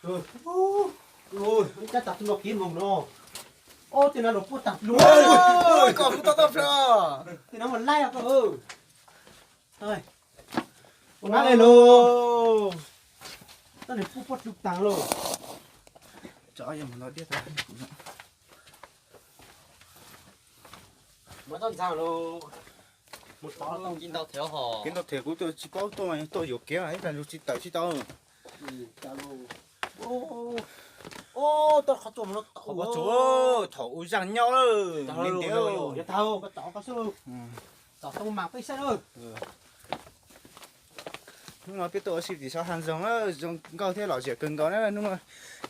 Ua cas tag tus no kiv moog no. Ua tej no los puab tag lug. Koj kuv tau tau plaws. Tej no mas laib koj. Ua nab le lug. Tau nws puab puab dlug taag lug. Muab tau ntxaag lug. Mus tau tau kiv ntau thiab hos. Kiv ntau thiab kuv tsis paub tuaj mas tuaj yuam kev ib tag lug tsis tawm tsis tau. Tau qhov tuaj mas no tau. Thaum ub zaaj nyob lawm. Tau, koj tau koj xwb. Tau tau mas peb saib lawm. Hnub no peb tuaj ua si tim sab Hav Zoog na, zoo nkauj thiab lom zem kawg nkaus na. Hnub no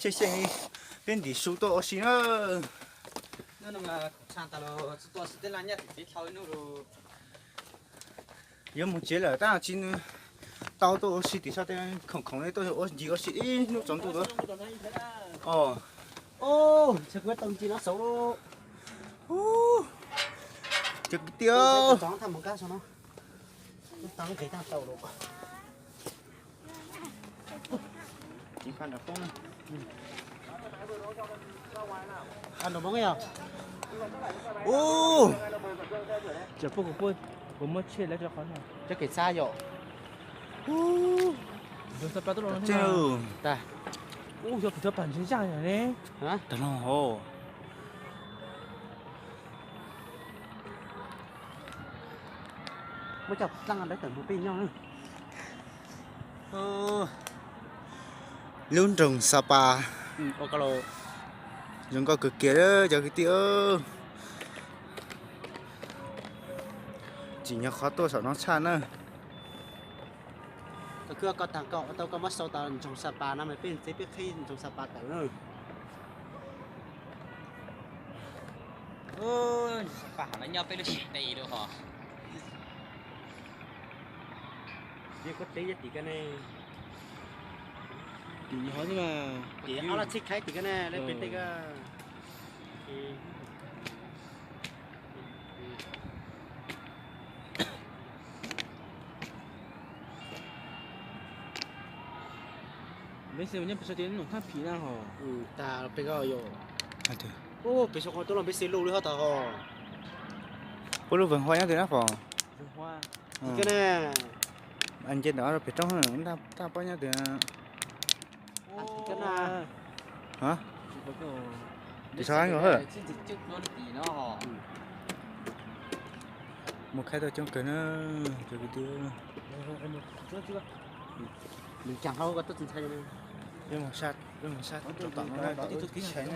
xyeej xyeej peb ntim su tuaj ua si na. Yuav mus tsev lawm tab tsis tau tuaj ua si tim sab tej khoom khoom li tuaj ua ncig ua si ib hnub tsaus ntuj. Cov kwv tij, Ub, cov poj kuv poj, kuv muab tshem lawv rau qhov no. Cov kev xav yom. Ub, tag. Ub, yog kuv cov pam ntseeg zaj yom ne. Tag no hos. Muab coj dlaab lawv tawm mus peb nyob. Lub nroog Sa Pas zoo nkauj kawg kiag cov kwv tij. Tsim nyog qhov tuaj saum no tshaj na. Tau koj tag koj tau koj muab sau tas nroog Sa Pas no mas peb ntxiv peb qhib nroog Sa Pas tawm na. Sa Pas hov no nyob peb lub sij tes lawm hos. Tim koj ne, tim ob laj txhib khaib tim koj ne, lawv pem tej koj. Peb xeem nyob pem sab tim num thaj phim na hos. Tag peb koj yom. Peb sab qhov tuaj los peb xeem luj li hos tag hos. Puab lub veeg hua nyob twg na fos? Nce ntawm pem roob, tag pab nyob twg. Tis sab nkaus hawm. Mus khaib tau coob kawg na, cov kwv tij. Peb mus sab, peb mus sab tom no na, tom ub tib sai na.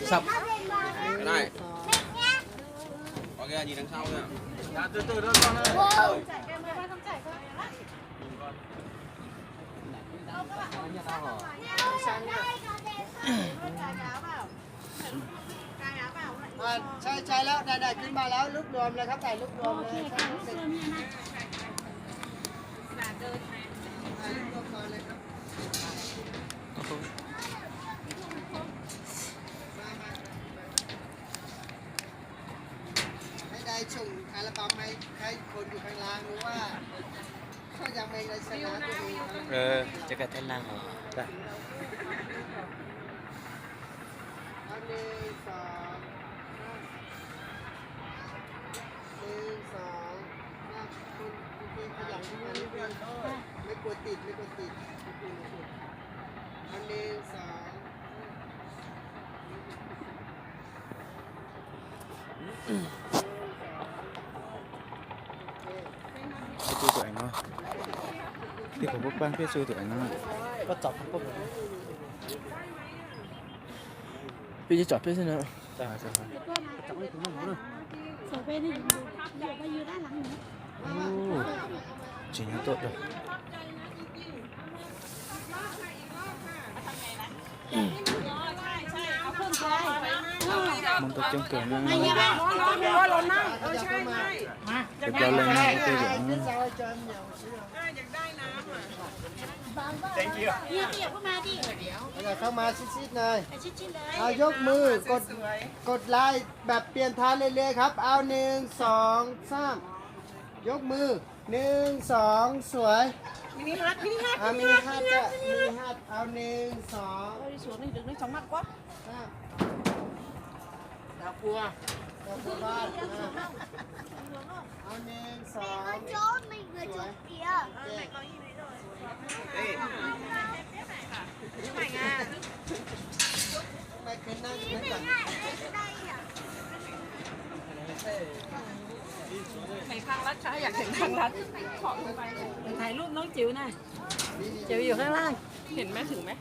Sập. Cái này. Có kia nhìn đằng sau kìa. Từ từ đó con ơi. À, ใช่ ใช่แล้ว ได้ ได้ ขึ้นมาแล้ว รูปรวมเลยครับ ถ่ายรูปรวมเลย ถ่ายรูปรวมก่อนเลยครับ ให้ได้ส่งอัลบั้มให้ ให้คนอยู่ข้างล่างรู้ว่า เขายังไม่ได้ชนะตัวเองครับ จะกระแทกหน้าเขา เอาหนึ่ง สอง สาม หนึ่ง สอง สาม คุณ คุณเพื่อนขยับขึ้นมานิดนึง ไม่กลัวติด ไม่กลัวติด ไม่กลัวติด เอาหนึ่ง สอง Tus tụi ảnh no. Tej qhov pab pab peb xwb tus no. Peb tsom peb xwb no. Tsis nyob tuaj da. Muaj tau coob kawg na. Cov leej no tej yam. Thank you. Các bạnเข้ามาชิดๆหน่อย เอายกมือกด กดไลค์แบบเปลี่ยนท่าเรื่อยๆครับ เอาหนึ่งสองสาม ยกมือ หนึ่งสอง สวย Mini hug, mini hug, อ่ะ mini hug จ้ะ mini hug เอา หนึ่งสอง Ôi, đi xuống đi, đừng đi chóng mặt quá. สาม ดอกบัว ดอกบัวบาน อ่ะ เอา หนึ่งสอง สวย Ôi, mày ngồi chụp kìa. เห็นทางลัดค่ะ อยากเห็นทางลัด ถ่ายรูปน้องจิ๋วหน่อย จิ๋วอยู่ข้างล่าง เห็นไหม ถึงไหม